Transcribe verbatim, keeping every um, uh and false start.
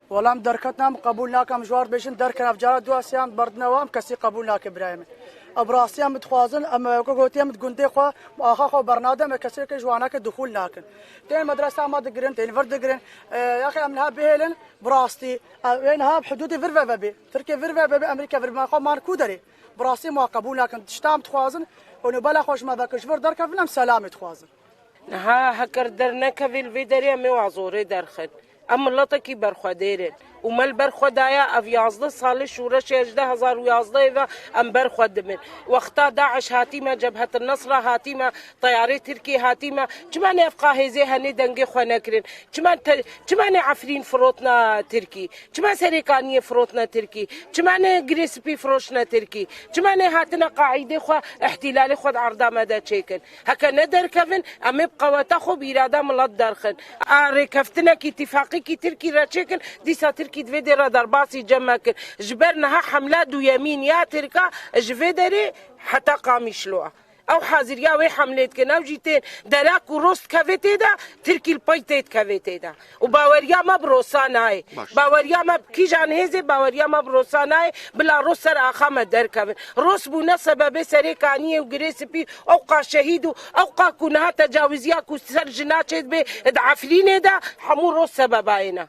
Wela em derketin, em qebûl nakin, em ji wan re dibêjin derkevin, ev cara duasiya em berdine we, em kesî qebûl nake birayê min. Ev bi rastî em dixwazin, em, e, weke gotiye, em di gundê xwe, axa xwe bernadin, em kesê weke ji waneke dixûl nakin. Tên medresa me digirin, tên vir digirin, e, yaxê em niha bihêlin, bi rastî, e, wê niha bi hidûdê vir ve vebê, Tirkiye vir ve vebê, Amerîka vir, me xwe man ku derê. Bi rastî em wan qebûl nakin, tişta em dixwazin, û nûbela xwe ji me vekin, ji vir derkevin, em selamê dixwazin. Niha heke dernekevê li vê derê em ê wa zorê derxin. Em miletekî berxwedêr in. Û me li ber xwe daye ev yazdeh salê şûreşê hejdeh hezar û yazdehê ve em ber xwe dimin. Wexta DAIŞ hatî me, Cebhetin Nesra hatî me, teyarê Tirkiyê hatî me. Çima ne ev qahêzê henê dengê xwe nekirin? Çima te, çima ne Efrîn firotna Tirkî? Çima Serêkaniyê firotne Tirkî? Çima ne Girê Spî firoşne Tirkî? Çima ne hatine qaîdê xwe, îhtîlalê xwe di erda me de çêkin? Heke ne derkevin, em ê bi qeweta xwe, bi îrada milet derxin. A rêkeftinekî, îtîfaqîkî Tirkî re çêkin, dîsa Tirkî di vê dê re derbasî cem me kir. Ji ber niha hemla duyemîn ya Tirka ji vê derê heta Qamîşlo. Ew haziriya wê hemlê dikin, ew jî tên dera ku Ros dikeve tê de, Tirkî li pey tê dikeve tê de. Û baweriya me bi Rosa nayê. Baş. Baweriya me bi kîjan hêzê, baweriya me bi Rosa nayê. Bila Ros ser axa me derkevin. Ros bûne sebebê Serêkaniyê û Girê Spî, ew qa şehîd û ew qa ku niha tecawiziya ku ser jina çêdibe di Efrînê de, hemû Ros sebebayê ne.